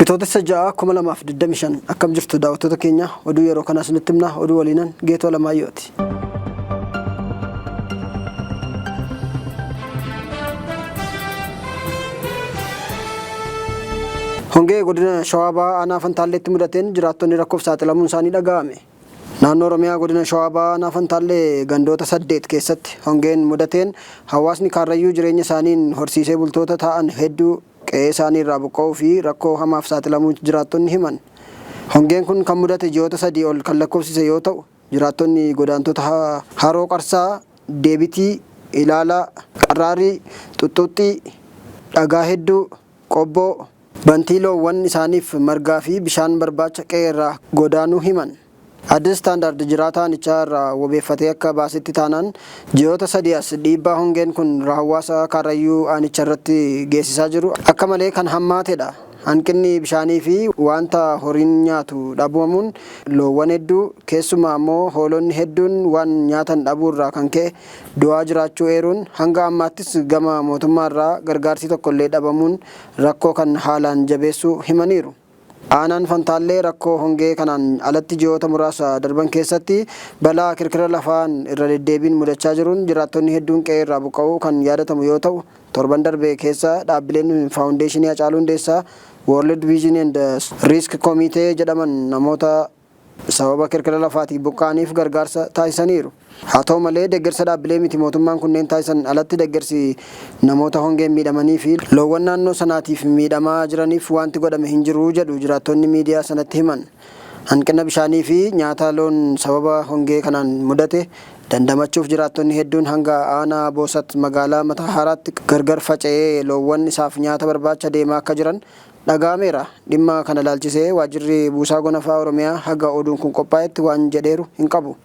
Bitootessa 6, 2025 akkam jirtu daawwattoota keenya? Oduu yeroo kanaa isinitti himna. Oduu waliinan Geetoo Alamaayyooti. Hongee godina Shawaa Bahaa aanaa Fantaalleetti mudateen jiraattonni rakkoof saaxilamuun isaanii dhaga'ame. Naannoo Oromiyaa godina Shawaa Bahaa aanaa Fantaallee gandoota 8 keessatti hongeen mudateen hawaasni Kaarrayyuu jireenya isaaniin horsiisee bultoota ta'an hedduu qe'ee isaanii irraa buqqa'uu fi rakkoo hamaaf saaxilamuu jiraattonni himan. Hongeen kun kan mudate ji'oota 3 ol kan lakkoofsise yoo ta'u, jiraattonni godaantota Haroo Qarsaa, Deebitii, Ilaalaa, Qarraarii, Xuxxuuxxii, Dhagaa Hedduu, Qobboo, Bantii loowwan isaaniif margaa fi bishaan barbaacha qe'ee irraa godaanuu himan. Addis Standard jiraataa aanichaa irraa wabeeffatee akka baasetti taanaan ji'oota 3 as dhiibbaa hongeen kun hawaasa Kaarrayyuu aanicha irratti geessisaa jiru akka malee kan hammaatedha. Hanqinni bishaanii fi waanta horiin nyaatu dhabamuun loowwan hedduu, keessumaa ammoo hoolonni hedduun waan nyaatan dhabuu irraa kan ka'e du'aa jiraachuu eeruun, hanga ammaattis gama mootummaa irraa gargaarsi tokkollee dhabamuun rakkoo kan haalaan jabeessuu himaniiru. Aanaan Fantaallee rakkoo hongee kanaan alatti ji'oota muraasa darban keessatti balaa kirkira lafaan irra deddeebiin mudachaa jiruun jiraattonni hedduun qe'ee irraa buqqa'uu kan yaadatamu yoo ta'u, torban darbe keessa dhaabbileen Faawundeeshinii Hacaaluu Hundeessaa, World Vision and Risk Committee jedhaman namoota sababa kirkira lafaatiin buqqa'aniif gargaarsa taasisaniiru. Haa ta'u malee deggersa dhaabbilee miti mootummaan kunneen taasisan alatti deggersi namoota hongeen miidhamanii fi loowwan naannoo sanaatiif miidhamaa jiraniif waanti godhame hin jiru jedhu jiraattonni miidiyaa sanatti himan. Hanqina bishaanii fi nyaata loon sababa hongee kanaan mudate dandamachuuf jiraattonni hedduun hanga aanaa Boosat magaalaa Matahaaraatti gargar faca'ee loowwan isaaf nyaata barbaacha deemaa akka jiran dhaga'ameera. Dhimma kana ilaalchisee waajjirri Buusaa Gonafaa Oromiyaa haga oduun kun qophaa'etti waan jedheeru hin qabu.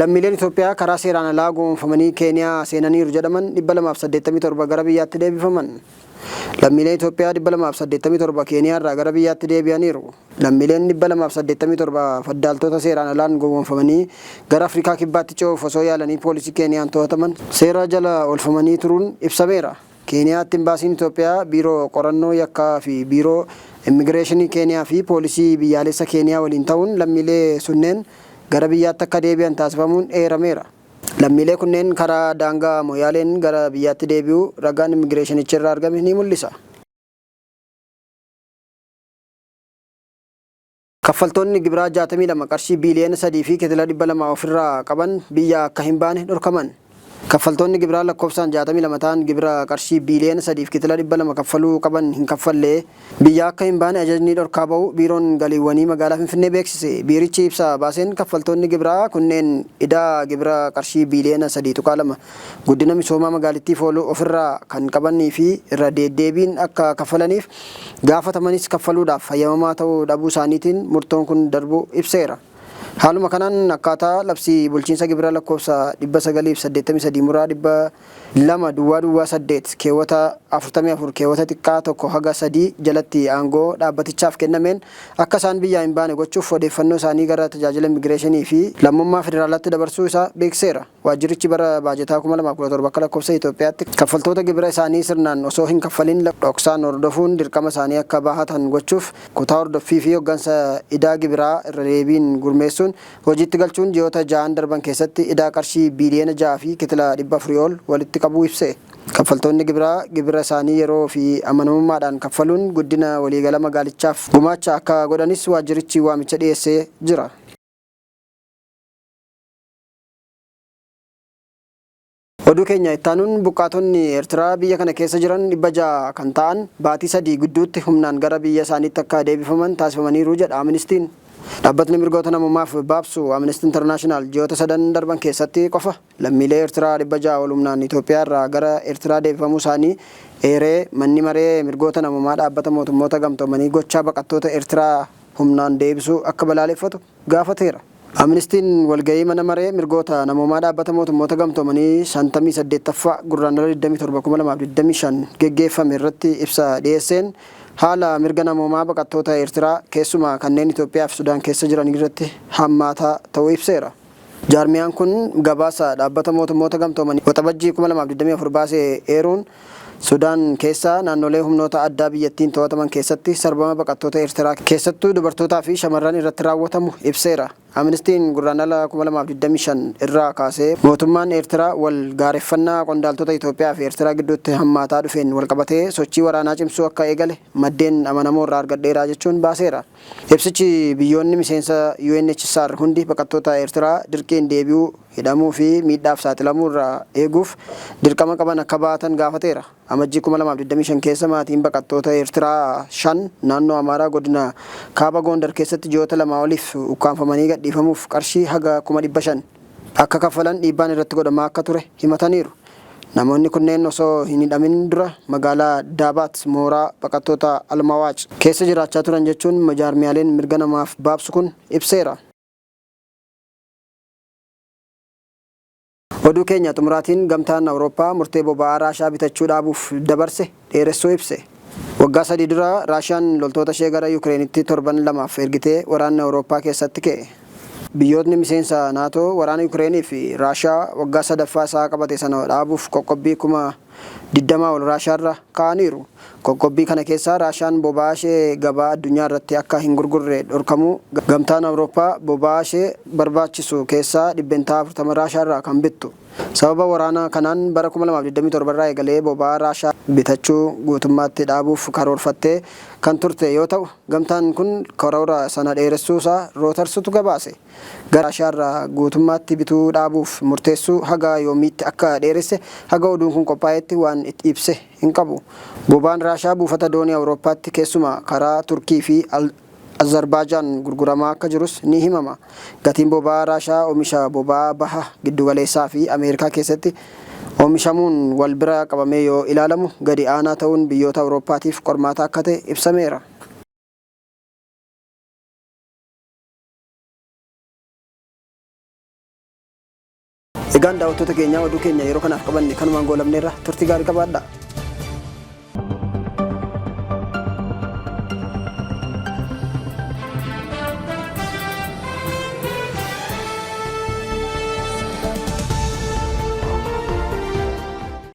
Lammiileen Itoophiyaa karaa seeraan alaa gowwoomfamanii Keeniyaa seenaniiru jedhaman 287 gara biyyaatti deebifaman. Lammiileen Itoophiyaa 287 Keeniyaarraa gara biyyaatti deebi'aniiru. Lammiileen 287 faddaaltota seeraan alaan gowwoomfamanii gara Afrikaa Kibbaatti ce'uuf osoo yaalanii poolisii Keeniyaan to'ataman seera jala oolfamanii turuun ibsameera. Keeniyaatti Imbaasiin Itoophiyaa, Biiroo Qorannoo Yakkaa fi Biiroo Immigireeshinii Keeniyaa fi Poolisii Biyyaalessa Keeniyaa waliin ta'uun lammiilee sunneen gara biyyaatti akka deebi'an taasifamuun eerameera. Lammiilee kunneen karaa daangaa Moyaaleen gara biyyaatti deebi'uu ragaan Immigireeshinichirraa argame ni mul'isa. Kaffaltoonni gibiraa 62 qarshii biiliyoona 3 fi kitila 200 ofirraa qaban biyyaa akka hin baane dhorkaman. Kaffaltoonni gibiraa lakkoofsaan 62 ta'an gibira qarshii biiliyoona 3 fi kitila 200 kaffaluu qaban hin kaffalle biyyaa akka hin baane ajajni dhorkaa ba'uu Biiroon Galiiwwanii Magaalaa Finfinnee beeksise. Biirichi ibsa baaseen kaffaltoonni gibiraa kunneen idaa gibira qarshii biiliyoona 3.2 guddina misoomaa magaalittiif oolu ofirraa kan qabanii fi irra deeddeebiin akka kaffalaniif gaafatamanis kaffaluudhaaf hayyamamaa ta'uu dhabuu isaaniitiin murtoon kun darbuu ibseera. Haaluma kanaan akkaataa labsii bulchiinsa gibira lakkoofsa 983 muraa 200 duwwaa duwwaa 8 keewwata 44 keewwata xiqqaa 1 haga 3 jalatti aangoo dhaabbatichaaf kennameen akka isaan biyyaa hin baane gochuuf odeeffannoo isaanii gara Tajaajila Immigireeshinii fi Lammummaa Federaalaatti dabarsuu isaa beeksiseera. Waajjirichi bara baajataa 2017 akka lakkoofsa Itoophiyaatti kaffaltoota gibira isaanii sirnaan osoo hin kaffalin dhoksaan hordofuun dirqama isaanii akka bahatan gochuuf kutaa hordoffii fi hoggansa idaa gibiraa irra deebiin gurmeessuun hojiitti galchuun ji'oota ja'an darban keessatti idaa qarshii biiliyoona 6 fi kitila 400 ol walitti qabuu ibse. Kaffaltoonni gibiraa gibira isaanii yeroo fi amanamummaadhaan kaffaluun guddina waliigala magaalichaaf gumaacha akka godhanis waajjirichi waamicha dhiyeessee jira. Oduu keenya ittaanuun buqqaatonni Eertiraa biyya kana keessa jiran 600 kan ta'an baatii 3 gidduutti humnaan gara biyya isaaniitti akka deebifaman taasifamaniiru jedha Aministiin. Dhaabbatni mirgoota namoomaaf baabsu Amnesty International ji'oota sadan darban keessatti qofa lammiilee Eertiraa 600 ol humnaan Itoophiyaa irraa gara Eertiraa deebifamuu isaanii eeree manni maree mirgoota namoomaa dhaabbata mootummoota gamtoomanii gochaa baqattoota Eertiraa humnaan deebisuu akka balaaleffatu gaafateera. Aministiin walgahii mana maree mirgoota namoomaa dhaabbata mootummoota gamtoomanii 58ffaa Gurraandhala 27, 2025 geggeeffame irratti ibsa dhiyeesseen haala mirga namoomaa baqattoota Eertiraa keessumaa kanneen Itoophiyaa fi Sudaan keessa jiranii irratti hammaataa ta'uu ibseera. Jaarmiyaan kun gabaasa Dhaabbata Mootummoota Gamtoomanii Waxabajjii 2024 baase eeruun, Sudaan keessaa naannolee humnoota addaa biyyattiin to'ataman keessatti sarbama baqattoota Eertiraa keessattuu dubartootaa fi shamarran irratti raawwatamu ibseera. Aministiin Gurraandhala 2025 irraa kaasee mootummaan Eertiraa wal gaareffannaa qondaaltota Itoophiyaa fi Eertiraa gidduutti hammaataa dhufeen walqabatee sochii waraanaa cimsuu akka eegale maddeen amanamoo irraa argadheera jechuun baaseera. Ibsichi biyyoonni miseensa UNHCR hundi baqattoota Eertiraa dirqiin deebi'uu, hidhamuu fi miidhaaf saaxilamuu irraa eeguuf dirqama qaban akka ba'atan gaafateera. Amajjii 2025 keessa maatiin baqattoota Eertiraa 5 naannoo Amaaraa godina Kaaba Goondar keessatti ji'oota lamaa oliif ukkaamfamanii gadhiifamuuf qarshii haga 500,000 akka kaffalan dhiibbaan irratti godhamaa akka ture himataniiru. Namoonni kunneen osoo hin hidhamin dura magaalaa Daabaat mooraa baqattoota Almawaac keessa jiraachaa turan jechuun jaarmiyaaleen mirga namaaf baabsu kun ibseera. Oduu keenya xumuraatiin Gamtaan Awurooppaa murtee boba'aa Raashaa bitachuu dhaabuuf dabarse dheeressuu ibse. Waggaa sadii dura Raashiyaan loltoota ishee gara Yukireenitti torban lamaaf ergitee waraanni Awurooppaa keessatti ka'e. Biyyootni miseensa NATO waraana Yukireenii fi Raashiyaa waggaa sadaffaa isaa qabate sana dhaabuuf qoqqobbii 20,000 ol Raashiyaarra kaa'aniiru. Qoqqobbii kana keessaa Raashiyaan boba'aa ishee gabaa addunyaa irratti akka hin gurgurre dhorkamuu, Gamtaan Awurooppaa boba'aa ishee barbaachisu keessaa 40% Raashiyaarraa kan bittu. Sababa waraana kanaan bara 2027 irraa eegalee boba'aa Raashaa bitachuu guutummaatti dhaabuuf karoorfattee kan turte yoo ta'u, gamtaan kun karoora sana dheeressuusaa Rootarsutu gabaase. Gara Raashiyaarraa guutummaatti bituu dhaabuuf murteessuu haga yoomiitti akka dheeresse haga oduun kun qophaa'etti waan ibse hin qabu. Boba'aan Raashaa buufata doonii Awurooppaatti keessumaa karaa Turkii fi Azarbaajaan gurguramaa akka jirus ni himama. Gatiin boba'aa Raashaa omisha boba'aa Baha Giddugaleessaa fi Ameerikaa keessatti omishamuun wal bira qabamee yoo ilaalamu gadi aanaa ta'uun biyyoota Awurooppaatiif qormaata akka ta'e ibsameera. Egaan daawwattoota keenyaa oduu keenya yeroo kanaaf qabanne kanumaan goolabneerra turtii gaarii qabaadhaa.